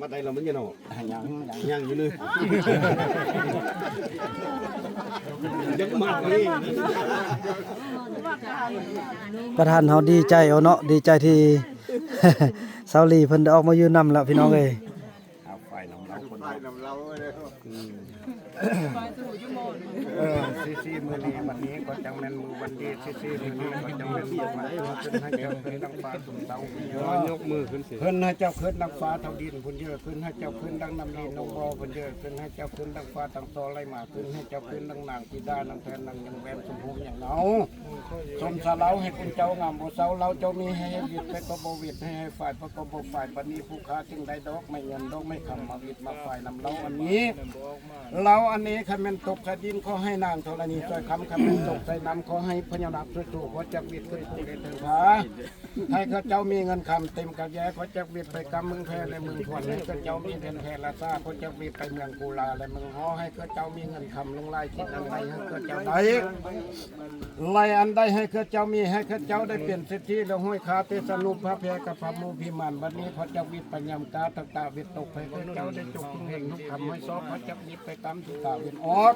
ມັດໄດ້ແລ້ວມັນຍັງເນາະ ຍັງ ຍັງຢູ່ເລີຍ ຍັງມັດນີ້. ປະທານເຮົາດີໃຈເນາະ ດີໃຈທີ່ສາວຫຼີ່ເພິ່ນໄດ້ອອກມາຢູ່ນຳແລ້ວ ພີ່ນ້ອງເອີຍ. ເອົາໄຟນຳເຮົາ ໄຟນຳເຮົາເລີຍ. ອືມ ເອີ ຊິໆ ມື້ນີ້ ວັນນີ້ກໍຈັ່ງແມ່ນມື້ວັນດີ ຊິໆ ມື້ນີ້ກໍຈັ່ງແມ່ນມື້ວັນດີ ເພິ່ນໃຫ້ເຈົ້າຂຶ້ນດັ່ງຟ້າສູງເຕົາ ຍົກມືຂຶ້ນຊິ ເພິ່ນໃຫ້ເຈົ້າຂຶ້ນດັ່ງຟ້າເທົ່າດິນພຸ້ນເດີ້ ເພິ່ນໃຫ້ເຈົ້າຂຶ້ນດັ່ງນ້ຳລີນອງບໍ່ພຸ້ນເດີ້ ເພິ່ນໃຫ້ເຈົ້າຂຶ້ນດັ່ງຟ້າຕັ້ງຕໍ່ໄຫຼມາ ເພິ່ນໃຫ້ເຈົ້າຂຶ້ນດັ່ງນາງທິດາ ນາງແພນ ນາງຍາງແວ່ນ ຊົມພູມຫຍັງເນາະ ຊົມສາລາວ ໃຫ້ຄຸນເຈົ້າງາມບໍ່ເຊົາ ລາວເຈົ້າມີໃຫ້ຫວິດໄປກໍບໍ່ຫວິດ ໃຫ້ຝາຍໄປກໍບໍ່ຝາຍ ບັດນີ້ຜູ້ຂ້າຈຶ່ງໄດ້ດອກໄມ້ເງິນ ດອກໄມ້ຄຳມາຫວິດມາຝາຍນຳລາວອັນນີ້ ລາວອັນນີ້ຄັນແມ່ນຕົກໃສ່ດິນ ຂໍໃຫ້ນາງທໍລະນີຊ່ອຍຄ້ຳ ຄັນແມ່ນຕົກໃສ່ນ້ຳ ຂໍໃຫ້ພະຍານາກຊ່ວຍສູ້ ຂໍຈັກຫວິດຂຶ້ນພູເດດເທິງຜາ ໃຫ້ເຂົາເຈົ້າມີເງິນຄຳເຕັມກະແຍ ຂໍຈັກຫວິດໄປກຳເມືອງແພ ແລະ ເມືອງທວນ ໃຫ້ເຂົາເຈົ້າມີເງິນແພລາຊາ ຂໍຈັກຫວິດໄປເມືອງກູລາ ແລະ ເມືອງຫໍ ໃຫ້ເຂົາເຈົ້າມີເງິນຄຳຫຼວງຫຼາຍ ຄິດອັນໃດໃຫ້ເຂົາເຈົ້າໄດ້ ໄລ່ອັນໃດໃຫ້ເຂົາເຈົ້າມີ ໃຫ້ເຂົາເຈົ້າໄດ້ເປັນເສດຖີ ແລະ ຫ້ອຍຄາເຕຊານຸພາແພກັບພະໝູພິມານ ບັດນີ້ຂໍຈັກຫວິດໄປຍາມກາ ທັກຕາຫວິດຕົກໃຫ້ເຂົາເຈົ້າໄດ້ຈົກຮຸ່ງເຮງຮຸ່ງຄຳ ໃຫ້ຊອກຂໍຈັກຫວິດໄປຕາມທິດຕາເວັນອອກ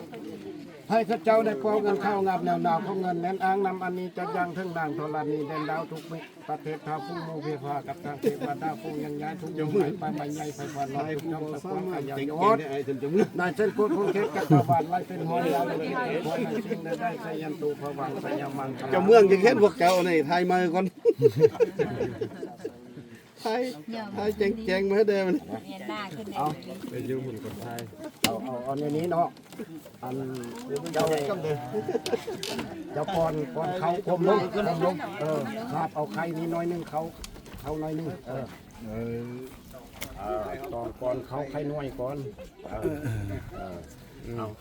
ໃຫ້ເຂົາເຈົ້າໄດ້ປອກເງິນເຂົ້າງາບແນວໜາວ ເພາະເງິນແໜ້ນອ້າງນຳອັນນີ້ ຈັກຢ່າງເຖິງນາງທໍລະນີແດນດາວທຸກມິດ ປະເທດທາງຜູ້ໝູ່ເພພາກັບທາງເທວະດາຜູ້ຍັງຍ້າຍທຸກຍຸງໄໝປາໄມ້ໃຫຍ່ໄຟຟ້ານອກທຸກຊ່ອງສະກົນອາຍາຍອດ ນາຍເຊັ່ນໂກດຄົງເຂດຈັກກະວານໄລ່ເປັນຮ້ອຍຍາວເລີຍທີ່ເປັນຄົນໃນສິ່ງໃດໄດ້ໄຊຍັນຕຸພະວັງໄຊຍະມັງຄະລາ ເຈົ້າເມືອງຈະເຫັນພວກເຈົ້ານີ້ຖ່າຍໃໝ່ກ່ອນ ຖ່າຍ ຖ່າຍແຈ້ງໆ ມາໃຫ້ແດ່ມັນ ເອົາ ໄປຢູ່ຫຸ້ນກ່ອນຖ່າຍ ເອົາ ເອົາ ເອົາແນວນີ້ເນາະ ອັນເຈົ້າ ເຈົ້າປ້ອນ ປ້ອນເຂົ້າ ກົ້ມລົງ ກົ້ມລົງ ເອີ ຄາບເອົາໄຂ່ນີ້ໜ້ອຍໜຶ່ງ ເຂົ້າ ເຂົ້າໜ້ອຍໜຶ່ງ ເອີ ເອີ ເອີ ຕ້ອງປ້ອນເຂົ້າໄຂ່ໜ້ອຍກ່ອນ ເອີ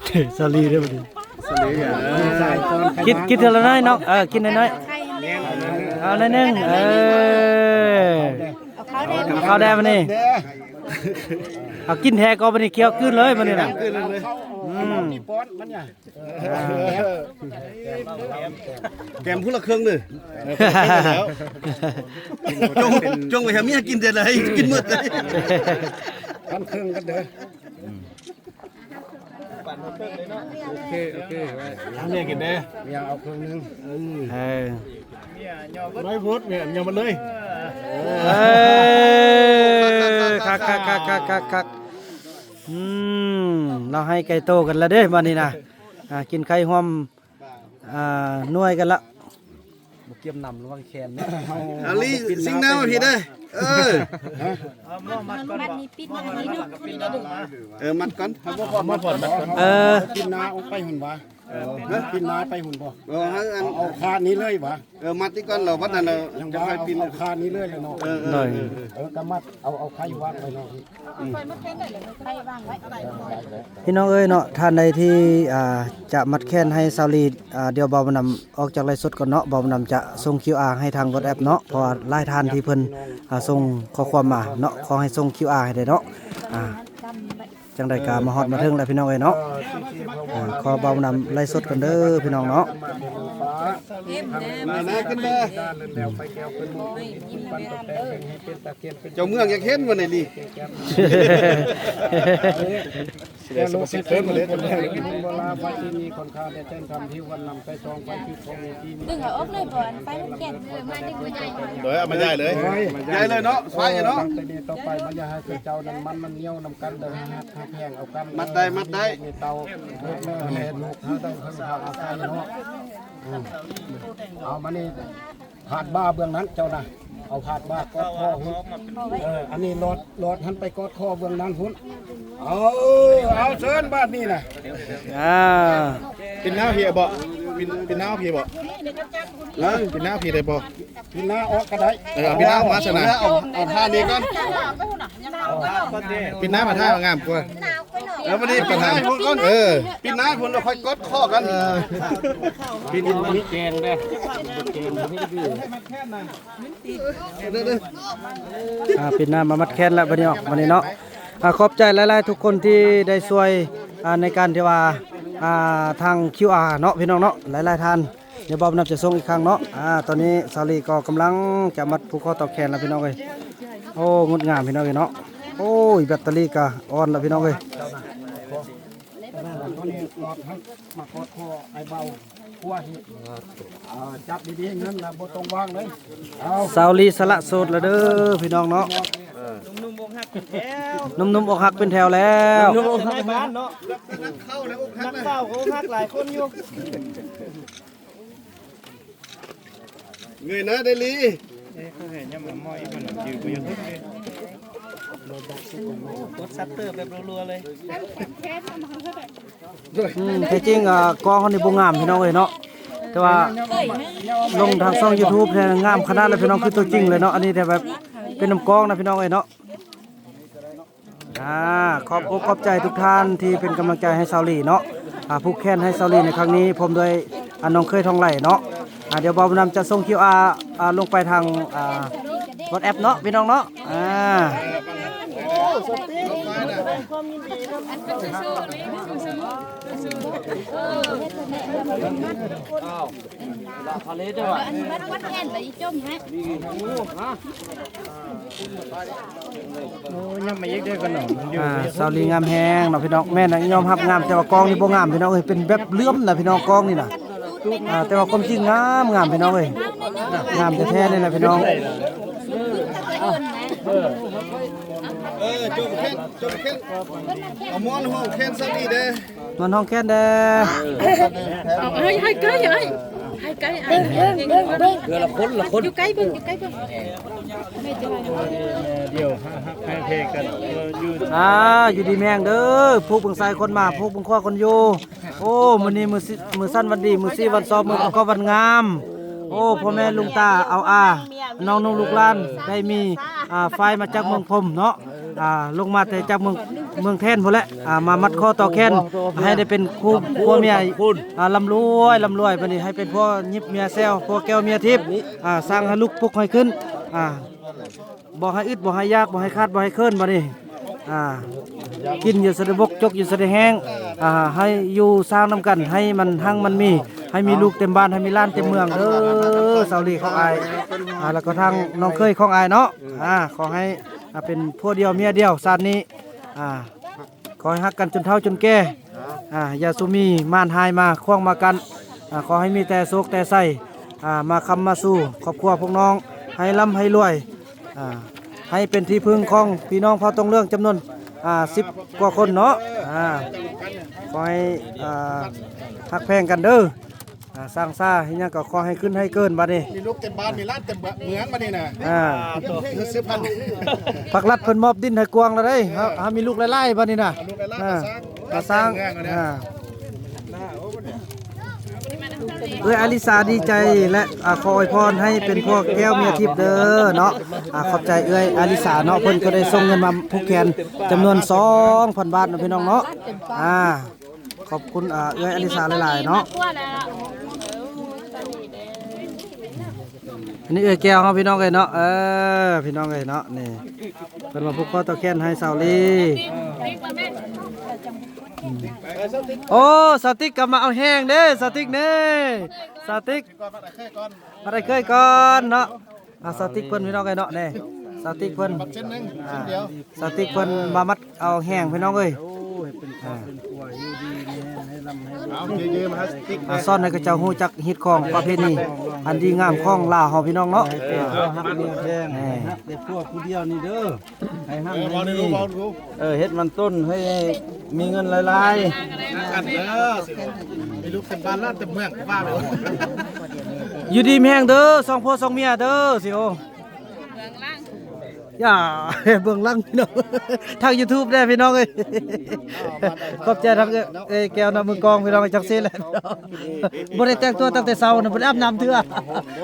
ເອີ ສາລີເດ້ບັດນີ້ ສາລີ ກິນ ກິນເທື່ອລະໜ້ອຍເນາະ ເອີ ກິນໜ້ອຍໆ ເອົາໜ້ອຍໜຶ່ງ ເອີ ເອົາເຂົ້າແດ່ບັດນີ້ ເອົາກິນແທ້ກໍບັດນີ້ ຄຽວກືນເລີຍບັດນີ້ນະ ອືມ ແກມຜູ້ລະເຄິ່ງເດີ້ ເອີ ຄົນລະເຄິ່ງແລ້ວ ຈົ່ງ ຈົ່ງໄປໃຫ້ເມຍກິນແຕ່ໃດ ກິນໝົດເລີຍ ປັນເຄິ່ງກັນເດີ້ ໂອເຄ ໂອເຄ ໃຫ້ເມຍກິນເດີ້ ເມຍເອົາເຄິ່ງໜຶ່ງ ເອີ ເອີ ໜ້ອຍໂພດ ເມຍເອົາໝົດເລີຍ ເອີ ຄັກໆໆໆໆ ອືມ ລາວໃຫ້ໄກ່ໂຕກັນລະເດ້ບັດນີ້ນະ ອ່າ ກິນໄຂ່ຮ່ວມ ອ່າ ໜ່ວຍກັນລະ ບໍ່ກຽມນຳລະວັງແຂນເນາະ ອາລີ ຊິງນາມາພີ້ເດີ້ ເອີ ມັດນີ້ປິດໜ້ານີ້ເນາະ ເອີ ມັດກ່ອນ ເຮົາບໍ່ພອດ ມັດກ່ອນ ເອີ ປິດໜ້າອອກໄປຫັ້ນຫວາ ເອີ ປິດໜ້າໄປພຸ້ນບໍ່ ເອີ ເອົາ ເອົາຄານີ້ເລີຍຫວາ ເອີ ມັດນີ້ກ່ອນ ແລ້ວບັດນັ້ນເຮົາຈະຄ່ອຍປິ່ນ ເອົາຄານີ້ເລີຍແຫຼະເນາະ ເອີ ເອີ ເອີ ເອີ ກໍມັດ ເອົາ ເອົາໄຂ່ວາງໄວ້ເນາະ ພີ່ນ້ອງເອີຍເນາະ ທ່ານໃດທີ່ ອ່າ ຈະມັດແຂນໃຫ້ສາວລີ ອ່າ ດຽວບ່າວບຸນນຳອອກຈາກໄລຟ໌ສົດກ່ອນເນາະ ບ່າວບຸນນຳຈະສົ່ງຄິວອາໃຫ້ທາງວັອດແອັບເນາະ ເພາະວ່າຫຼາຍທ່ານທີ່ເພິ່ນ ອ່າ ສົ່ງຂໍ້ຄວາມມາເນາະ ຂໍໃຫ້ສົ່ງຄິວອາໃຫ້ແດ່ເນາະ ອ່າ ຈັ່ງໃດກໍມາຮອດມາເຖິງແລ້ວພີ່ນ້ອງເອີຍເນາະ ອ່າ ຂໍບ່າວບຸນນຳໄລຟ໌ສົດກ່ອນເດີພີ່ນ້ອງເນາະ ມານະຂຶ້ນເດີ ເຈົ້າເມືອງຢາກເຫັນບໍ່ນີ້ ແຕ່ໂລກໃນທີ່ມີບຸນບໍລາໄຟທີ່ມີຄອນຄ່າ ແດ່ແຈ້ງຄຳຜິວວັນນຳໄປສອງໄຟທີ່ຂອງທີ່ມີ ດຶງເອົາອອກເລີຍບໍ່ ອັນໄຟມັນແກ່ນ ເອີ ມາດຶງມາຍ້າຍເລີຍ ໂດຍ ເອົາມາຍ້າຍເລີຍເນາະ ໄຟເນາະ ຕັ້ງແຕ່ນີ້ຕໍ່ໄປ ມັນຢ່າໃຫ້ຄືເຈົ້ານັ້ນ ມັນ ມັນໜຽວນຳກັນເດີ ຮັກຮັກແພງເອົາກັນ ມັດໄດ້ ມັດໄດ້ ມີເຕົາ ເຮັດແມ່ໃຫ້ລູກຫາໄດ້ເພິ່ງພາອາໄສເນາະ ອືມ ເອົາມານີ້ ພາດບ່າເບື້ອງນັ້ນເຈົ້ານະ ເອົາພາດບ່າກອດຄໍພຸ້ນ ເອີ ອັນນີ້ລອດ ລອດຫັ້ນໄປກອດຄໍເບື້ອງນັ້ນພຸ້ນ ເອົາ ເອົາເຊີນບາດນີ້ນະ ອ່າ ປິ່ນໜ້າພີ້ບໍ່ ປິ່ນ ປິ່ນໜ້າພີ້ບໍ່ ເອີ ປິ່ນໜ້າພີ້ໄດ້ບໍ່ ປິ່ນໜ້າອອກກໍໄດ້ ເອີ ປິ່ນໜ້າອອກມາຊັ້ນນະ ເອົາ ເອົາທ່ານີ້ກ່ອນ ປິ່ນໜ້າມາທ່າງາມກວ່າ ເອີ ບັດນີ້ປິ່ນໜ້າໃຫ້ພຸ້ນກ່ອນ ເອີ ປິ່ນໜ້າໃຫ້ພຸ້ນແລ້ວຄ່ອຍກອດຄໍກັນ ເອີ ປິ່ນ ແກງເດ້ ແກງບໍ່ມີດີ ອ່າ ປິດໜ້າມາມັດແຂນແລ້ວບັດນີ້ເນາະ ບັດນີ້ເນາະ ອ່າ ຂອບໃຈຫຼາຍໆ ທຸກຄົນທີ່ໄດ້ຊ່ວຍ ອ່າ ໃນການທີ່ວ່າ ອ່າ ທາງຄິວອາເນາະ ພີ່ນ້ອງເນາະ ຫຼາຍໆ ທ່ານ ດຽວບ່າວບຸນນຳຈະສົ່ງອີກຄັ້ງເນາະ ອ່າ ຕອນນີ້ສາວລີກໍກຳລັງຈະມັດຜູກຄໍຕໍ່ແຂນແລ້ວພີ່ນ້ອງເອີຍ ໂອ້ ງົດງາມພີ່ນ້ອງເອີຍເນາະ ໂອ້ຍ ແບັດເຕີຣີກະອ່ອນລະພີ່ນ້ອງເອີຍ. ມາກອດຄໍອ້າຍເບົາ ຄົວເຮັດ ເອີ ຈັບດີໆ ເງິນນະບໍ່ຕ້ອງວາງເລີຍ. ເອົາ ສາວລີສະຫຼະໂສດລະເດີພີ່ນ້ອງເນາະ. ເອີ ໜຸ່ມໆ ອົກຫັກເປັນແຖວ ໜຸ່ມໆ ອົກຫັກເປັນແຖວແລ້ວ. ໜຸ່ມໆ ອົກຫັກໃນບ້ານເນາະ ນັກຂ່າວແລ້ວອົກຫັກ ນັກຂ່າວກໍອົກຫັກຫຼາຍຄົນຢູ່. ເງີຍໜ້າໄດ້ລີ ເອີ ເຂົາເຫັນຍາມໝໍ້ອີກຄົນໜຶ່ງຢູ່ຢູ່ ກົດຊັດເຕີແບບລັວໆເລີຍ. ອືມ ແທ້ຈິງ ອາ ກ້ອງເຮົານີ້ບໍ່ງາມພີ່ນ້ອງເອີຍເນາະ ແຕ່ວ່າລົງທາງຊ່ອງຢູທູບແທ້ງາມຂະໜາດເລີຍພີ່ນ້ອງ ຄືຕົວຈິງເລີຍເນາະ. ອັນນີ້ແຕ່ແບບເປັນນຳກ້ອງນະພີ່ນ້ອງເອີຍເນາະ. ອາ ຂອບອົກຂອບໃຈທຸກທ່ານທີ່ເປັນກຳລັງໃຈໃຫ້ສາວລີເນາະ ອາ ຜູກແຂນໃຫ້ສາວລີໃນຄັ້ງນີ້ ພ້ອມດ້ວຍ ອາ ນ້ອງເຂີຍທອງໄຫຼເນາະ. ອາ ດຽວບ່າວບຸນນຳຈະສົ່ງຄິວອາ ອາ ລົງໄປທາງ ອາ ວັອດແອັບເນາະ ພີ່ນ້ອງເນາະ. ອາ ໂອ້ ຍັງມາອີກເດີຂະໜົມຢູ່. ອາ ສາວລີງາມແຮງເນາະພີ່ນ້ອງ. ແມ່ນນະ ຍອມຮັບງາມ ແຕ່ວ່າກ້ອງນີ້ບໍ່ງາມພີ່ນ້ອງເອີຍ ເປັນແບບເຫຼື້ອມນະພີ່ນ້ອງ ກ້ອງນີ້ນະ. ອາ ແຕ່ວ່າຄວາມຈິງງາມ ງາມພີ່ນ້ອງເອີຍ ງາມແທ້ໆເລີຍນະພີ່ນ້ອງ. ເອີ ຈົມແຂນ ຈົມແຂນ ເອົາໝອນຫ້ອງແຂນສາວລີເດ້. ມາຫ້ອງແຄນແດ່. ໃຫ້ ໃຫ້ໃກ້ ໃຫ້ ໃຫ້ໃກ້ ໃຫ້ໃກ້ ເທື່ອລະຄົນ ລະຄົນ ຢູ່ໃກ້ເບິ່ງ ຢູ່ໃກ້ເບິ່ງ. ດຽວຮັກແພງກັນ ເອີ ຢູ່ ອາ ຢູ່ດີມີແຮງເດີ ຜູ້ເບິ່ງຊ້າຍຄົນມາ ຜູ້ເບິ່ງຂວາຄົນຢູ່. ໂອ້ ມື້ນີ້ມື້ຊິ ມື້ສັນວັນດີ ມື້ສີວັນຊອບ ມື້ປະກອບວັນງາມ. ໂອ້ ພໍ່ແມ່ລຸງຕາເອົາອາ ນ້ອງໆ ລູກຫຼານ ໄດ້ມີ ອາ ຝ້າຍມາຈາກເມືອງພົມເນາະ ອາ ລົງມາແຕ່ຈາກເມືອງ ເມືອງແທ່ນພຸ້ນແຫຼະ ອາ ມາມັດຂໍ້ຕໍ່ແຂນ ໃຫ້ໄດ້ເປັນຄູ່ຜົວເມຍ ອາ ລ່ຳລວຍ ລ່ຳລວຍ ບັດນີ້ໃຫ້ເປັນຜົວຍິບເມຍແຊວ ຜົວແກ້ວເມຍທິບ ອາ ສ້າງໃຫ້ລຸກປຸກໃຫ້ຂຶ້ນ ອາ ບໍ່ໃຫ້ອຶດ ບໍ່ໃຫ້ຢາກ ບໍ່ໃຫ້ຂາດ ບໍ່ໃຫ້ເຂີນ ບັດນີ້ ອາ ກິນຢູ່ໃສໄດ້ບົກ ຈົກຢູ່ໃສໄດ້ແຫ້ງ ອາ ໃຫ້ຢູ່ສ້າງນຳກັນ ໃຫ້ມັນຮັ່ງມັນມີ ໃຫ້ມີລູກເຕັມບ້ານ ໃຫ້ມີຫຼານເຕັມເມືອງເດີ ສາວລີຂອງອ້າຍ ອາ ແລ້ວກໍທາງນ້ອງເຂີຍຂອງອ້າຍເນາະ. ອາ ຂໍໃຫ້ ອາ ເປັນຜົວດຽວເມຍດຽວຊາດນີ້ ອາ ຂໍໃຫ້ຮັກກັນຈົນເຖົ້າຈົນແກ່ ອາ ຢ່າສູ່ມີມານຮ້າຍມາຂວາງມາກັ້ນ ອາ ຂໍໃຫ້ມີແຕ່ໂຊກແຕ່ໄຊ ອາ ມາຄ້ຳມາສູ່ຄອບຄົວພວກນ້ອງ ໃຫ້ລ່ຳໃຫ້ລວຍ ອາ ໃຫ້ເປັນທີ່ເພິ່ງຂອງພີ່ນ້ອງເຜົ່າຕົງເຫຼືອງຈຳນວນ ອາ ສິບກວ່າຄົນເນາະ. ອາ ຂໍໃຫ້ ອາ ຮັກແພງກັນເດີ. ອາ ສ້າງຊາເຮັດຫຍັງກໍຂໍໃຫ້ຂຶ້ນໃຫ້ເກີນບັດນີ້ ມີລູກເຕັມບ້ານມີຫຼານເຕັມເມືອງບັດນີ້ນະ. ອາ ເງິນສິບພັນ ພັກລັດເພິ່ນມອບດິນໃຫ້ກວ້າງແລ້ວເດ້ ເຮົາ ເຮົາມີລູກຫຼາຍໆບັດນີ້ນະ. ເອົາລູກຫຼາຍໆ ເອີ ມາສ້າງ ມາສ້າງ ເອີ ເອື້ອຍອາລິສາດີໃຈ ແລະ ອາ ຂໍອວຍພອນໃຫ້ເປັນຜົວແກ້ວເມຍທິບເດີເນາະ. ອາ ຂອບໃຈເອື້ອຍອາລິສາເນາະ ເພິ່ນກໍໄດ້ສົ່ງເງິນມາຜູກແຂນຈຳນວນສອງພັນບາດເນາະ ພີ່ນ້ອງເນາະ. ອາ ຂອບຄຸນ ອາ ເອື້ອຍອາລິສາຫຼາຍໆເນາະ. ອັນນີ້ເອື້ອຍແກ້ວເຮົາ ພີ່ນ້ອງເອີຍເນາະ. ເອີ ພີ່ນ້ອງເອີຍເນາະ ນີ້ເພິ່ນມາຜູກຂໍ້ຕໍ່ແຂນໃຫ້ສາວລີ. ໂອ້ ສາວຕິກກໍມາເອົາແຮງເດ້ ສາວຕິກນີ້ ສາວຕິກ ມາໄດ້ເຄີຍກ່ອນເນາະ. ອາ ສາວຕິກເພິ່ນ ພີ່ນ້ອງເອີຍເນາະ ນີ້ ສາວຕິກເພິ່ນ ອາ ສາວຕິກເພິ່ນມາມັດເອົາແຮງ ພີ່ນ້ອງເອີຍ. ອາ ສອນໃຫ້ເຂົາເຈົ້າຮູ້ຈັກຮີດຄອງປະເພນີອັນດີງາມຂອງລາວເຮົາ ພີ່ນ້ອງເນາະ. ເອີ ຮັກເມຍແພງ ຮັກແຕ່ຜົວຜູ້ດຽວນີ້ເດີ ໃຫ້ຮັ່ງໃຫ້ມີ ເອີ ເຮັດມັນຕົ້ນໃຫ້ມີເງິນຫຼາຍໆ ມີລູກເຕັມບ້ານຫຼານເຕັມເມືອງວ່າເລີຍ. ຢູ່ດີມີແຮງເດີ ສອງຜົວສອງເມຍເດີ ຊິໂອ. ຢ່າ ເບື້ອງຫຼັງພີ່ນ້ອງ ທາງຢູທູບເດ້ພີ່ນ້ອງເອີຍ. ຂອບໃຈທາງເອື້ອຍແກ້ວນຳມືກອງ ພີ່ນ້ອງ ຈັກຊີ້ແຫຼະ. ບໍ່ໄດ້ແຕ່ງຕົວຕັ້ງແຕ່ເຊົ້ານະ ບໍ່ໄດ້ອາບນ້ຳເທື່ອ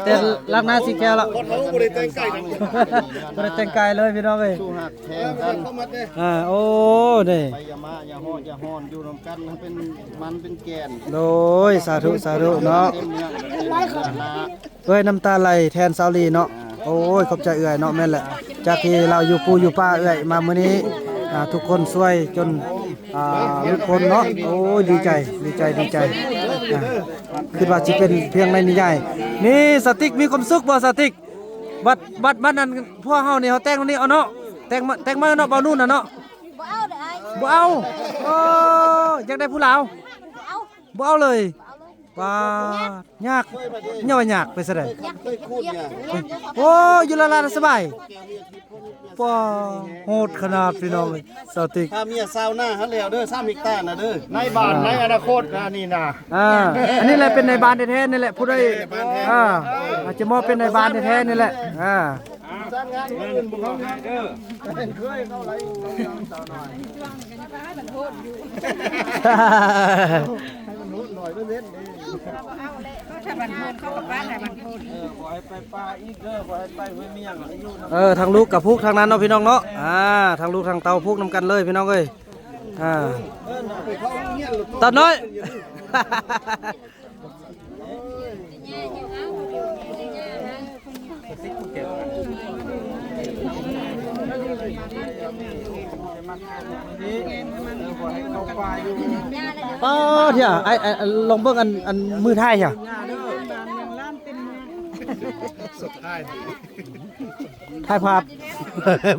ແຕ່ລ້າງໜ້າສີແກ້ວແລ້ວ ບໍ່ໄດ້ແຕ່ງກາຍນຳ ບໍ່ໄດ້ແຕ່ງກາຍເລີຍ ພີ່ນ້ອງເອີຍ. ອາ ໂອ້ ນີ້ ໄປຢ່າມາ ຢ່າຮອດ ຢ່າຮ້ອນ ຢູ່ນຳກັນໃຫ້ເປັນມັນເປັນແກ່ນ. ໂດຍ ສາທຸ ສາທຸເນາະ. ເອີຍ ນ້ຳຕາໄຫຼແທນສາວລີເນາະ. ໂອ້ຍ ຂອບໃຈເອື້ອຍເນາະ. ແມ່ນແຫຼະ ຈາກທີ່ລາວຢູ່ປູຢູ່ປ່າ ເອື້ອຍມາມື້ນີ້ ອາ ທຸກຄົນຊ່ວຍຈົນ ອາ ຫຼຸດພົ້ນເນາະ. ໂອ້ຍ ດີໃຈ ດີໃຈ ດີໃຈ. ອາ ຄິດວ່າຊິເປັນພຽງໃນນິຍາຍ. ນີ້ ສາວຕິກ ມີຄວາມສຸກບໍ່ ສາວຕິກ? ບັດ ບັດ ບັດນັ້ນ ພວກເຮົານີ້ ເຮົາແຕ່ງແນວນີ້ເອົາເນາະ. ແຕ່ງມາ ແຕ່ງມາເນາະ ບ່າວນູນນະເນາະ. ບໍ່ເອົາເດີອ້າຍ. ບໍ່ເອົາ. ໂອ້ ຢາກໄດ້ຜູ້ລາວ. ບໍ່ເອົາ. ບໍ່ເອົາເລີຍ. ບໍ່ເອົາເລີຍ. ປາດ ຍາກ. ເຂົຍມາເດ້. ຍາກວ່າຍາກ ໄປຊະໃດ. ຢາກ ເຄີຍຂູດເນຍ. ໂອ້ ຢູ່ລາວໆ ສະບາຍ. ປ້າ ໂຫດຂະໜາດພີ່ນ້ອງເອີຍ ສາວຕິກ. ຖ້າເມຍຊາວນາຫັ້ນແລ້ວເດີ ສາມເຮັກຕານະເດີ. ນາຍບ້ານໃນອະນາຄົດນະນີ້ນະ. ອ່າ ອັນນີ້ແຫຼະເປັນນາຍບ້ານແທ້ໆ ນີ້ແຫຼະ ຜູ້ໃດ ອ່າ ອາດຈະມອບເປັນນາຍບ້ານແທ້ໆ ນີ້ແຫຼະ. ອ່າ ຈ້າງງານມື້ອື່ນບໍ່ເອົາໃຫ້ເດີ. ເອີ ທາງລູກກະຜູກທາງນັ້ນເນາະພີ່ນ້ອງເນາະ. ອ່າ ທາງລູກທາງເຕົ້າຜູກນຳກັນເລີຍພີ່ນ້ອງເອີຍ. ອ່າ ຕານ້ອຍ. ປ້າດ ເທຍ ອ້າຍ ອ້າຍ ລອງເບິ່ງອັນ ອັນມືທ້າຍເທຍ ຖ່າຍພາບ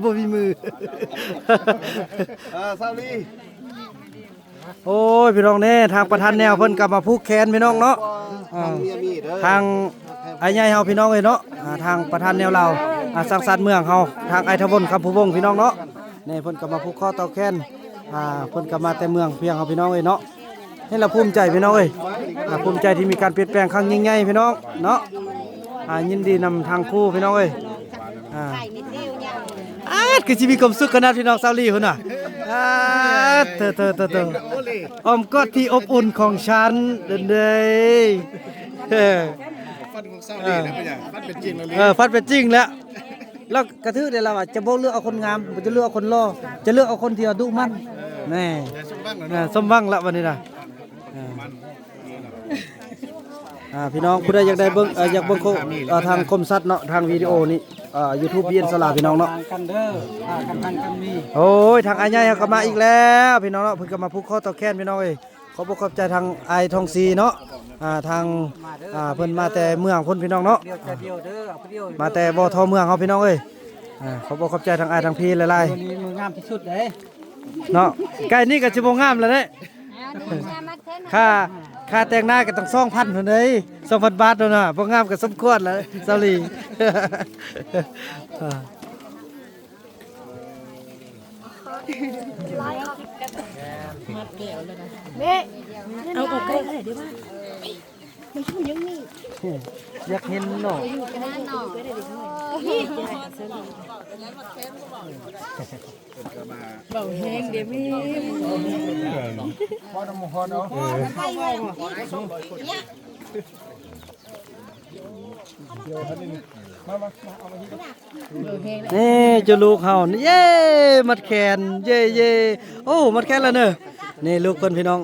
ບໍ່ມີມື. ເອີ ສາວລີ. ໂອ້ຍ ພີ່ນ້ອງເດ້ ທາງປະທານແນວເພິ່ນກໍມາຜູກແຂນພີ່ນ້ອງເນາະ. ອ່າ ທາງອ້າຍໃຫຍ່ເຮົາພີ່ນ້ອງເອີຍເນາະ. ອ່າ ທາງປະທານແນວລາວ ອ່າ ສັງສັດເມືອງເຮົາ ທາງອ້າຍທະວົນ ຄຳພູວົງ ພີ່ນ້ອງເນາະ. ນີ້ເພິ່ນກໍມາຜູກຂໍ້ຕໍ່ແຂນ. ອ່າ ເພິ່ນກໍມາແຕ່ເມືອງພຽງເຮົາພີ່ນ້ອງເອີຍເນາະ. ເຫັນແລ້ວພູມໃຈພີ່ນ້ອງເອີຍ. ອ່າ ພູມໃຈທີ່ມີການປ່ຽນແປງຄັ້ງຍິ່ງໃຫຍ່ພີ່ນ້ອງເນາະ. ອ່າ ຍິນດີນຳທັງຄູ່ພີ່ນ້ອງເອີຍ. ອ່າ ອາດ ຄືຊິມີຄວາມສຸກຂະໜາດພີ່ນ້ອງສາວລີພຸ້ນນະ. ອາດ ເທີໆໆ ອ້ອມກອດທີ່ອົບອຸ່ນຂອງສັນເດີ. ເອີ ຝັນຂອງສາວລີນະ ເປັນຫຍັງ? ຝັນເປັນຈິງແລ້ວ. ເອີ ຝັນເປັນຈິງແລ້ວ. ລາວກະຖືກເດ້ ລາວວ່າຈະບໍ່ເລືອກເອົາຄົນງາມ ບໍ່ຈະເລືອກເອົາຄົນຫຼໍ່ ຈະເລືອກເອົາຄົນທີ່ວ່າດຸໝັ່ນ. ເອີ ແນ່ ສົມຫວັງແລ້ວເນາະ ແມ່ນ ສົມຫວັງແລ້ວບັດນີ້ນະ. ອ່າ ອ່າ ພີ່ນ້ອງຜູ້ໃດຢາກໄດ້ເບິ່ງ ເອີ ຢາກເບິ່ງໂຄ ເອີ ທາງຄົມຊັດເນາະ ທາງວິດີໂອນີ້ ເອີ ຢູທູບ ບີເອັນ ສາລາ ພີ່ນ້ອງເນາະ. ໂອ້ຍ ທາງອ້າຍໃຫຍ່ເຮົາກໍມາອີກແລ້ວພີ່ນ້ອງເນາະ. ເພິ່ນກໍມາຜູກຂໍ້ຕໍ່ແຂນພີ່ນ້ອງເອີຍ. ຂອບອົກຂອບໃຈທາງອ້າຍທອງສີເນາະ. ອ່າ ທາງ ອ່າ ເພິ່ນມາແຕ່ເມືອງພຸ້ນພີ່ນ້ອງເນາະ. ມາແຕ່ບໍ່ທໍ່ເມືອງເຮົາພີ່ນ້ອງເອີຍ. ອ່າ ຂອບອົກຂອບໃຈທາງອ້າຍທາງພີຫຼາຍໆ. ມື້ນີ້ມື້ງາມທີ່ສຸດເດ້ ເນາະ. ໃກ້ນີ້ກໍຊິບໍ່ງາມແລ້ວເດ້. ຄ່າ ຄ່າແຕ່ງໜ້າກໍຕ້ອງສອງພັນພຸ້ນເດ້ ສອງພັນບາດພຸ້ນນະ. ບໍ່ງາມກໍສົມຄວນແລ້ວສາວລີ. ອ່າ ເດ້ ເອົາອອກໄກເດ້ວ່າ ມັນຄືຍັງມີ ຢາກເຫັນເນາະ. ເວົ້າແຮງເດ້ແມ່. ພໍນຳ ພໍນຳ. ນີ້ເຈົ້າລູກເຮົານີ້ ເຢ້ ມັດແຂນ ເຢ້ ເຢ້. ໂອ້ ມັດແຂນແລ້ວເນີ. ນີ້ລູກເພິ່ນພີ່ນ້ອງ.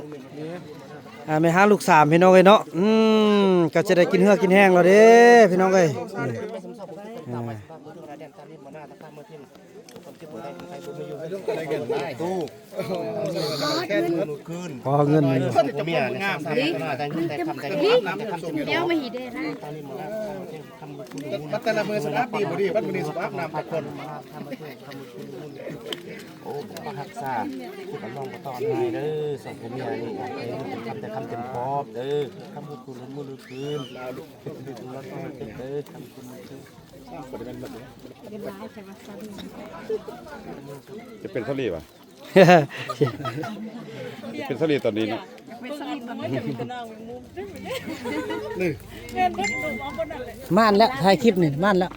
ອ່າ ແມ່ຮ້າງລູກສາມພີ່ນ້ອງເອີຍເນາະ. ອືມ ກໍຈະໄດ້ກິນເຫື່ອກິນແຮງແລ້ວເດ້ພີ່ນ້ອງເອີຍ. ອ່າ ຂໍເງິນ ເອີ ເມຍນີ້ ດຽວມາຮີເດ້ນະ. ມັນແຕ່ລະມື້ສະພາບດີບໍ່ດີ ບັດມື້ນີ້ສະພາບນ້ຳຕະຄົນ. ໂອ້ ປະຮັກສາ ຜູ້ກຳລັງບໍ່ຕ້ອນໃຫ້ເດີ ສອງຜົວເມຍນີ້ ໃຫ້ເງິນເຕັມຄຳ ແຕ່ຄຳເຕັມຄອບເດີ ຄຳຮູ້ຄູນ ຮູ້ມື້ຮູ້ຄືນ ເດີ ຄຳຮູ້ຄູນ ຈະເປັນສາລີຫວາ? ເປັນສາລີຕອນນີ້ເນາະ. ມ່ານແລ້ວ ຖ່າຍຄລິບນີ້ມ່ານແລ້ວ.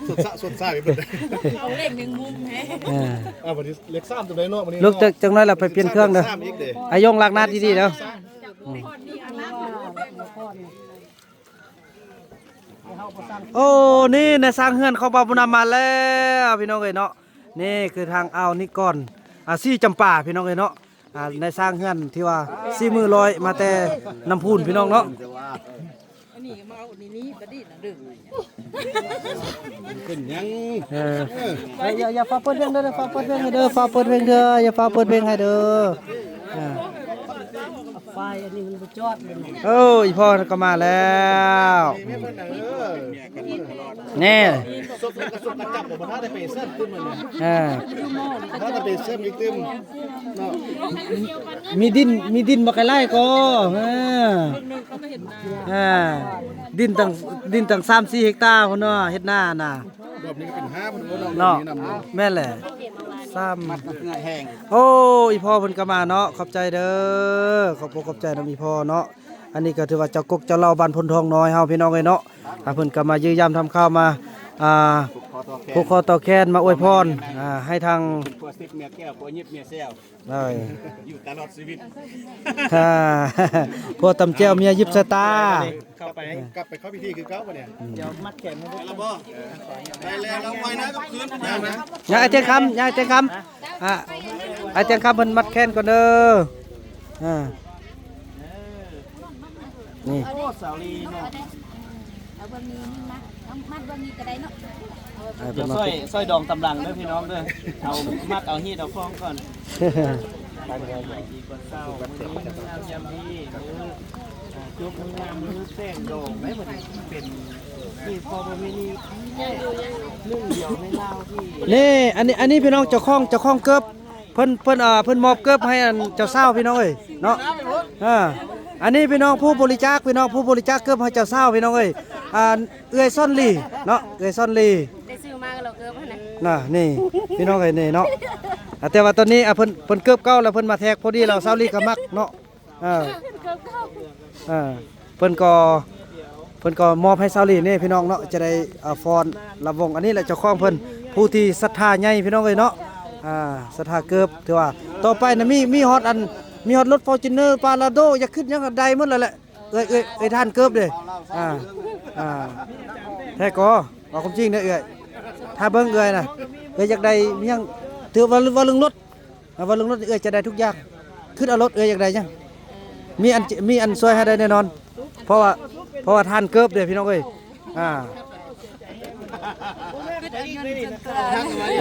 ສົດສະ ສົດໃສເບິດ. ເອົາເລກໜຶ່ງມຸມແຮງ. ເອີ ເອົາບັດນີ້ເລກສາມຕົວໃດເນາະ ບັດນີ້ເນາະ. ລູກ ຈັກໜ້ອຍລະໄປປ່ຽນເຄື່ອງເດີ. ອາຍົງລ້າງໜ້າດີໆເດີ. ອືມ. ໂອ້ ນີ້ນາຍຊ່າງເຮືອນຂອງບ່າວບຸນນຳມາແລ້ວ ພີ່ນ້ອງເອີຍເນາະ. ນີ້ຄືທາງອ້າວນິກອນ ອ່າ ສີຈຳປາ ພີ່ນ້ອງເອີຍເນາະ. ອ່າ ນາຍຊ່າງເຮືອນທີ່ວ່າສີມືຮ້ອຍ ມາແຕ່ນ້ຳພູນ ພີ່ນ້ອງເນາະ. ອັນນີ້ມາເອົານີ້ ນີ້ບັດນີ້ນະເດີ. ເປັນຫຍັງ? ເອີ ເອີ ຢ່າ ຢ່າຟ້າວເປີດເພງເດີ ຟ້າວເປີດເພງໃຫ້ເດີ ຟ້າວເປີດເພງເດີ ຢ່າຟ້າວເປີດເພງໃຫ້ເດີ. ເອີ ໄປ ອັນນີ້ມັນບໍ່ຈອດເລີຍ. ໂອ້ ອີ່ພໍ່ກໍມາແລ້ວ ແນ່ ສົບກະສົບກະຈັບບໍ່ທັນໄດ້ໄປເຊີນຕື່ມເລີຍ. ອ່າ ບໍ່ທັນໄດ້ໄປເຊີນອີກຕື່ມເນາະ. ມີດິນ ມີດິນບໍ່ໄກຫຼາຍກໍ ເອີ ອ່າ ດິນຕັ້ງ ດິນຕັ້ງສາມສີ່ເຮັກຕາພຸ້ນເນາະ ເຮັດນານະ. ລອບນີ້ກໍເປັນຫ້າພຸ້ນເນາະ. ແມ່ນແຫຼະ ຊ້ຳ. ໂອ້ ອີ່ພໍ່ເພິ່ນກໍມາເນາະ ຂອບໃຈເດີ ຂອບອົກຂອບໃຈນຳອີ່ພໍ່ເນາະ. ອັນນີ້ກໍຖືວ່າເຈົ້າກົກເຈົ້າເຫຼົ່າບ້ານໂພນທອງນ້ອຍເຮົາ ພີ່ນ້ອງເອີຍເນາະ. ອ່າ ເພິ່ນກໍມາຢ້ຽມຢາມທຳຂ່າວ ມາ ອ່າ ຜູກຄໍຕໍ່ແຂນ ມາອວຍພອນ ອ່າ ໃຫ້ທາງຜົວສິດເມຍແກ້ວ ຜົວຍິບເມຍແຊວ ເອີ ຢູ່ຕະຫຼອດຊີວິດ ຜົວຕຳແຈ່ວເມຍຢິບສາຍຕາ. ເຂົ້າໄປ ກັບໄປເຂົ້າພິທີຄືເກົ່າບັດນີ້. ດຽວມັດແຂນໃຫ້ ໄດ້ແລ້ວບໍ່? ໄດ້ແລ້ວ ໄປນະ ກັບຄືນ ຍາຍແຕງຄຳ ຍາຍແຕງຄຳ ອ່າ ອ້າຍແຕງຄຳເພິ່ນມັດແຂນກ່ອນເດີ. ອ່າ ນີ້ ໂອ້ ສາວລີເນາະ. ເອົາເບິ່ງນີ້ ນີ້ມາ ເອົາມັດເບິ່ງນີ້ກໍໄດ້ເນາະ. ເອົາ ເອົາ ດຽວຊ່ອຍ ຊ່ອຍດອງຕຳລັງເດີພີ່ນ້ອງເດີ ເອົາມັດເອົາຮີດເອົາຄອງກ່ອນ. ດີກວ່າເຊົ້າ ມື້ນີ້ງາມຍາມດີ ມື້ ອ່າ ຈົບມື້ງາມມື້ແຕ່ງດອງໄດ້ບັດນີ້ ເປັນທີ່ພໍ່ປະເພນີໜຶ່ງດຽວໃນລາວທີ່ ນີ້ ອັນນີ້ ອັນນີ້ພີ່ນ້ອງ ເຈົ້າຂອງ ເຈົ້າຂອງເກີບ ເພິ່ນ ເພິ່ນ ເອີ ເພິ່ນມອບເກີບໃຫ້ອັນເຈົ້າສາວ ພີ່ນ້ອງເອີຍເນາະ. ເອີ ອັນນີ້ພີ່ນ້ອງຜູ້ບໍລິຈາກ ພີ່ນ້ອງຜູ້ບໍລິຈາກເກີບໃຫ້ເຈົ້າສາວ ພີ່ນ້ອງເອີຍ ອ່າ ເອື້ອຍສອນລີເນາະ ເອື້ອຍສອນລີ ໄດ້ຊື້ມາກໍເລີຍເກີບຫັ້ນນະ. ນະ ນີ້ພີ່ນ້ອງເອີຍ ນີ້ເນາະ. ອ່າ ແຕ່ວ່າຕອນນີ້ ອ່າ ເພິ່ນ ເພິ່ນເກີບເກົ່າແລ້ວ ເພິ່ນມາແທກພໍດີແລ້ວ ສາວລີກໍມັກເນາະ. ເອີ ເອີ ເພິ່ນກໍ ເພິ່ນກໍມອບໃຫ້ສາວລີນີ້ພີ່ນ້ອງເນາະ ຈະໄດ້ ອ່າ ຟ້ອນລຳວົງ. ອັນນີ້ແຫຼະເຈົ້າຂອງເພິ່ນ ຜູ້ທີ່ສັດທາໃຫຍ່ພີ່ນ້ອງເອີຍເນາະ. ອ່າ ສັດທາເກີບ ຖືວ່າຕໍ່ໄປນະ ມີ ມີຮອດອັນ ມີຮອດລົດຟໍຈູນເນີ ປາຣາໂດ ຢາກຂຶ້ນຫຍັງກໍໄດ້ໝົດແລ້ວແຫຼະ. ເອື້ອຍ ເອື້ອຍ ເອື້ອຍທ່ານເກີບເດ້. ອ່າ ອ່າ ແທ້ກໍເວົ້າຄວາມຈິງເດີເອື້ອຍ ຖ້າເບິ່ງເອື້ອຍນະ ເອື້ອຍຢາກໄດ້ຫຍັງ ຖືວ່າ ເວົ້າເລື່ອງລົດ ເວົ້າເລື່ອງລົດ ເອື້ອຍຈະໄດ້ທຸກຢ່າງ. ຄິດເອົາໂລດ ເອື້ອຍຢາກໄດ້ຫຍັງ ມີອັນ ມີອັນຊ່ວຍໃຫ້ໄດ້ແນ່ນອນ ເພາະວ່າ ເພາະວ່າທ່ານເກີບເດ້ພີ່ນ້ອງເອີຍ. ອ່າ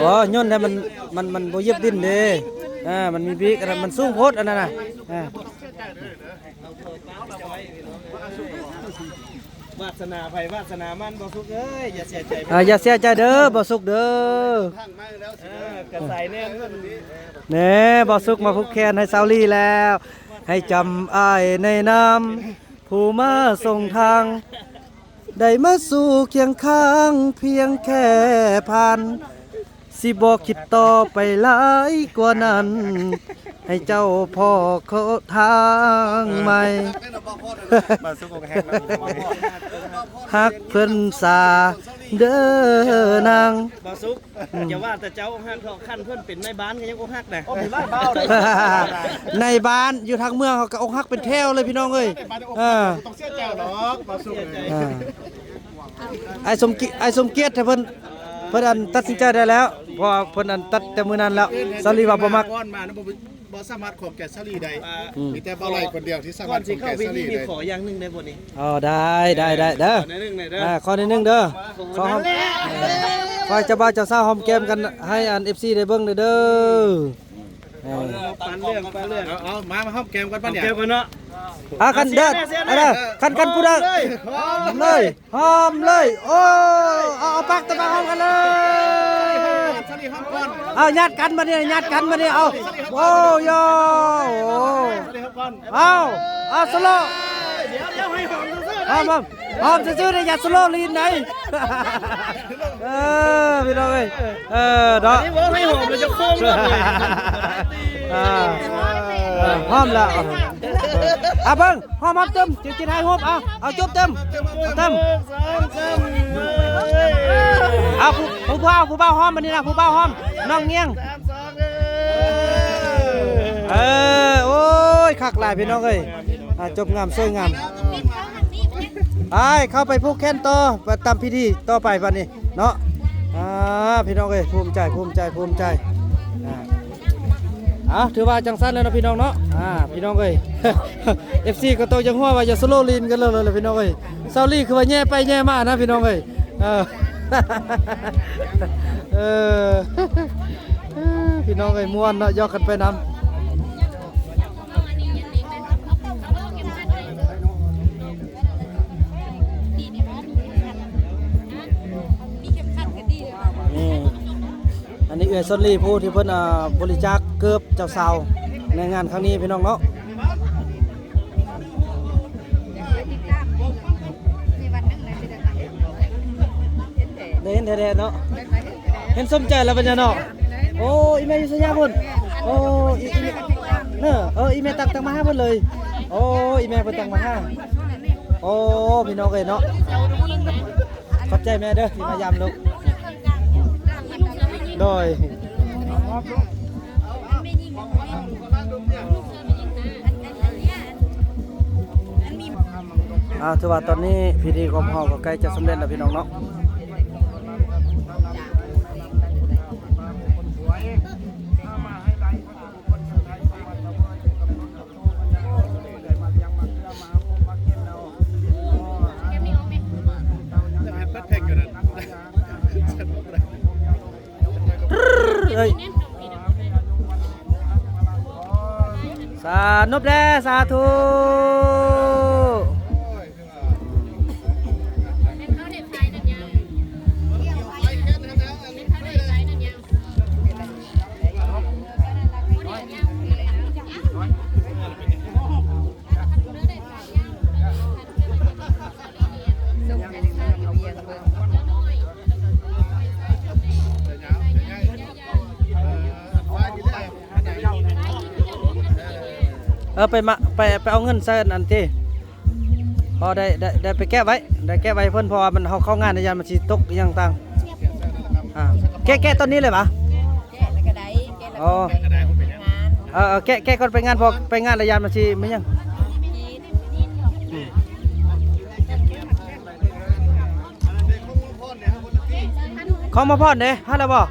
ໂອ້ ໂຍນໃຫ້ມັນ ມັນ ມັນບໍ່ຢຽບດິນເດ້. ອ່າ ມັນມີບີກ ອັນນັ້ນມັນສູງໂພດ ອັນນັ້ນນະ. ອ່າ ວາດສະໜາໃຜວາດສະໜາມັນ ບໍ່ສຸກເອີຍ ຢ່າເສຍໃຈ. ອ່າ ຢ່າເສຍໃຈເດີ ບໍ່ສຸກເດີ. ເອີ ກະສາຍແໜ້ນເພິ່ນ ແນ່ ບໍ່ສຸກມາຜູກແຂນໃຫ້ສາວລີແລ້ວ. ໃຫ້ຈຳອ້າຍໃນນາມຜູ້ມາສົ່ງທາງ ໄດ້ມາສູ່ຄຽງຂ້າງພຽງແຄ່ຜ່ານ ຊິບໍ່ຄິດຕໍ່ໄປຫຼາຍກວ່ານັ້ນ ໃຫ້ເຈົ້າພໍ້ເຂົ້າທາງໃໝ່ ຮັກເພິ່ນສາເດີນາງ. ບໍ່ສຸກ ອືມ ຢ່າວ່າແຕ່ເຈົ້າອົກຫັກເຖາະ ຄັນເພິ່ນເປັນນາຍບ້ານກໍຍັງອົກຫັກນະ. ໂອ້ ເປັນນາຍບ້ານເດ້ ນາຍບ້ານຢູ່ທາງເມືອງເຮົາກໍອົກຫັກເປັນແຖວເລີຍພີ່ນ້ອງເອີຍ. ເອີ ບໍ່ຕ້ອງເສຍໃຈດອກ ບໍ່ສຸກເອີຍ. ອ່າ ອ້າຍສົມ ອ້າຍສົມກຽດ ຖ້າເພິ່ນ ເພິ່ນອັນຕັດສິນໃຈໄດ້ແລ້ວ ເພາະວ່າເພິ່ນອັນຕັດແຕ່ມື້ນັ້ນແລ້ວ. ສາວລີວ່າບໍ່ມັກ ກ່ອນມານະ ບໍ່ ບໍ່ສາມາດຂອບແກ່ສາວລີໄດ້. ອືມ ມີແຕ່ບ່າວໄຫຼຄົນດຽວທີ່ສາມາດຂອບແກ່ສາວລີໄດ້. ຂໍຢ່າງໜຶ່ງໄດ້ບໍ່ນີ້? ອໍ ໄດ້ ໄດ້ ໄດ້ເດີ. ຂໍໜ້ອຍໜຶ່ງເດີ ອ່າ ຂໍໜ້ອຍໜຶ່ງເດີ. ຂໍຫອມ ຂໍໃຫ້ເຈົ້າບ່າວເຈົ້າສາວຫອມແກ້ມກັນ ໃຫ້ອັນ ເອັຟຊີ ໄດ້ເບິ່ງແດ່ເດີ. ເອີ ປັນເລື່ອງ ປັນເລື່ອງ. ເອົາ ເອົາ ມາ ມາຫອມແກ້ມກັນປະເນຍ ຫອມແກ້ມກັນເນາະ. ອ່າ ຄັນເດີ ເອົາເດີ ຄັນ ຄັນຜູ້ໃດ ຫອມເລີຍ ຫອມເລີຍ. ໂອ້ ເອົາ ເອົາປາກຕໍ່ປາກຫອມກັນເລີຍ. ເອົາ ຍາດກັນບັດນີ້ ຍາດກັນບັດນີ້. ເອົາ ໂອ້ ໂຢ ໂອ້ ເອົາ ເອົາ ສະໂລ ດຽວ ດຽວໃຫ້ຫອມຊື່ໆ ຫອມ ຫອມ ຫອມຊື່ໆເດ້ ຢ່າສະໂລລີນໃດ. ເອີ ພີ່ນ້ອງເອີຍ ເອີ ເນາະ ນີ້ເວົ້າໃຫ້ຫອມແລ້ວຈະໂຄ້ງເລີຍ. ອ່າ ເອີ ຫອມແລ້ວ ອ່າ ເບິ່ງ ຫອມ ຫອມເຕີມ ຈິງຈິງຖ່າຍຮູບ. ເອົາ ເອົາຈົບເຕີມ ເຕີມ ເອົາ ຜູ້ ຜູ້ບ່າວ ຜູ້ບ່າວຫອມບັດນີ້ນະ ຜູ້ບ່າວຫອມ ນ້ອງງຽງ. ເອີ ໂອ້ຍ ຄັກຫຼາຍພີ່ນ້ອງເອີຍ ອ່າ ຈົບງາມ ສວຍງາມ. ໄປ ເຂົ້າໄປຜູກແຂນຕໍ່ ໄປຕາມພິທີຕໍ່ໄປບັດນີ້ເນາະ. ອ່າ ພີ່ນ້ອງເອີຍ ພູມໃຈ ພູມໃຈ ພູມໃຈ. ອ່າ ເອົາ ຖືວ່າຈັ່ງຊັ້ນແລ້ວເນາະ ພີ່ນ້ອງເນາະ. ອ່າ ພີ່ນ້ອງເອີຍ ເອັຟຊີ ກໍຕ້ອງຍັງຫົວວ່າຢ່າສະໂລລີນກັນເລີຍ ພີ່ນ້ອງເອີຍ. ສາວລີຄືວ່າແຍ່ໄປແຍ່ມານະ ພີ່ນ້ອງເອີຍ. ເອີ ເອີ ພີ່ນ້ອງເອີຍ ມ່ວນເນາະ ຢອກກັນໄປນຳ. ເອື້ອຍຊົນລີ ຜູ້ທີ່ເພິ່ນ ອ່າ ບໍລິຈາກເກີບເຈົ້າສາວໃນງານຄັ້ງນີ້ ພີ່ນ້ອງເນາະ. ໄດ້ເຫັນແທ້ໆເນາະ ເຫັນສົມໃຈແລ້ວບັດນີ້ເນາະ. ໂອ້ ອີ່ແມ່ຢູ່ໄສຍາພຸ້ນ? ໂອ້ ອີ່ ອີ່ແມ່ ເອີ ເອີ ອີ່ແມ່ຕັກ ຕັກມາຫາເພິ່ນເລີຍ. ໂອ້ ອີ່ແມ່ເພິ່ນຕັກມາຫາ. ໂອ້ ພີ່ນ້ອງເອີຍເນາະ ຂອບໃຈແມ່ເດີທີ່ມາຢາມລູກ. ໂດຍ ອ່າ ຖືວ່າຕອນນີ້ພິທີຂອງເຮົາກໍໃກ້ຈະສຳເລັດແລ້ວ ພີ່ນ້ອງເນາະ. ເອີຍ ສາ ນົບແດ່ ສາທຸ. ເອີ ໄປມາ ໄປ ໄປເອົາເງິນໃສ່ອັນນັ້ນຕິ. ພໍໄດ້ ໄດ້ ໄດ້ໄປແກະໄວ້ ໄດ້ແກະໄວ້ເພິ່ນ ເພາະວ່າມັນ ເຮົາເຂົ້າງານ ຢ້ານມັນຊິຕົກອີ່ຫຍັງຕ່າງ. ອ່າ ແກະ ແກະຕອນນີ້ເລີຍຫວາ? ແກະແລ້ວກໍໄດ້ ແກະແລ້ວກໍ ອໍ ໄປງານ. ເອີ ເອີ ແກະ ແກະກ່ອນໄປງານ ເພາະໄປງານແລ້ວຢ້ານມັນຊິມີຫຍັງ. ອືມ ຂອງມາພອນເດ້ ຫາແລ້ວບໍ່?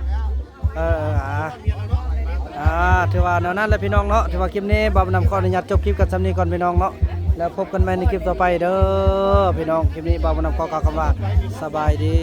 ເອີ ອ່າ ອ່າ ຖືວ່າແນວນັ້ນແຫຼະພີ່ນ້ອງເນາະ. ຖືວ່າຄລິບນີ້ບ່າວບຸນນຳຂໍອະນຸຍາດຈົບຄລິບກັນສ່ຳນີ້ກ່ອນພີ່ນ້ອງເນາະ ແລ້ວພົບກັນໃໝ່ໃນຄລິບຕໍ່ໄປເດີພີ່ນ້ອງ. ຄລິບນີ້ບ່າວບຸນນຳຂໍກ່າວຄຳວ່າສະບາຍດີ.